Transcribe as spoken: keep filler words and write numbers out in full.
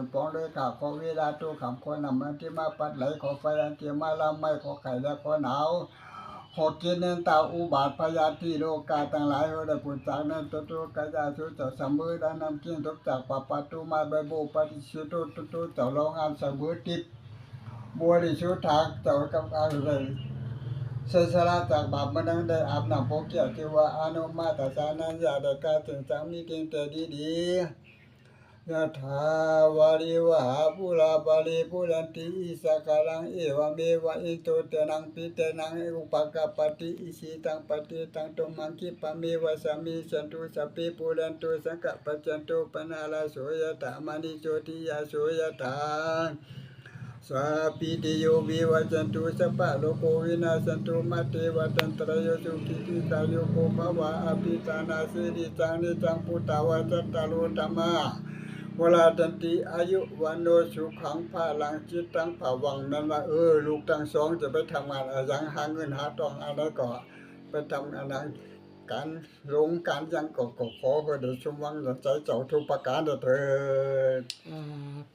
นปองด้วยข้า ขอเวลาทุกค่ำ ขอน้ำมันที่มาพัดไหล ขอไฟอันที่มาลามไหม้ ขอไข้และขอหนาว ขอกิเลสตัณหาอุบาทพยาธิโรคาทั้งหลาย ให้ได้ผุดจากนั้น จตุกายาสุเจ้า สมบูรณ์น้ำกินทุกจากปะปะตูมาใบโบปฏิสุทธุทุกเจ้า ร้องอันสมบูรณ์ติด บริสุทธาเจ้ากับอาเลย เสยสละจากบาปเมื่อนั้นได้อาบน้ำโปเกียที่ว่าอนุมาตสานัญญาได้กาสิ่งสังมีเพียงแต่ดีๆ ยะถาวาริวหาปูราปาริปูเรนติอิสาคารัง เอวะเมวะอิโตเตนังปิเตนังอุปกปปติ อิชิตังปฏิตังตุมหังคิปะเมวะสมิชฌันตุ สัพเพปูเรนตุสังกปปะจันโตปะนาลาโสยะถามะณิโชติยะโสยะถา สาปีติโยวิวัชชันตุ สัพพะโรโควินาสชันตุ มาเตวะตันตะราโย สุขีทีฆายุโกภะวะ อะภิวาทะนะสีลิสสะนิจัง พุทธาภะคะวะตะโต ธัมมาภะคะวะตะโต อายุวัณโณ สุขัง พลัง จิตตัง ภะวัง นั่นว่า เออ ลูกทั้งสองจะไปทำงานอะไร หาเงินหาทองอะไรก็ ไปทำงานการลงการยังก็ ก็ขอให้ได้สมหวังดังใจเจ้าทุกประการเถิด สา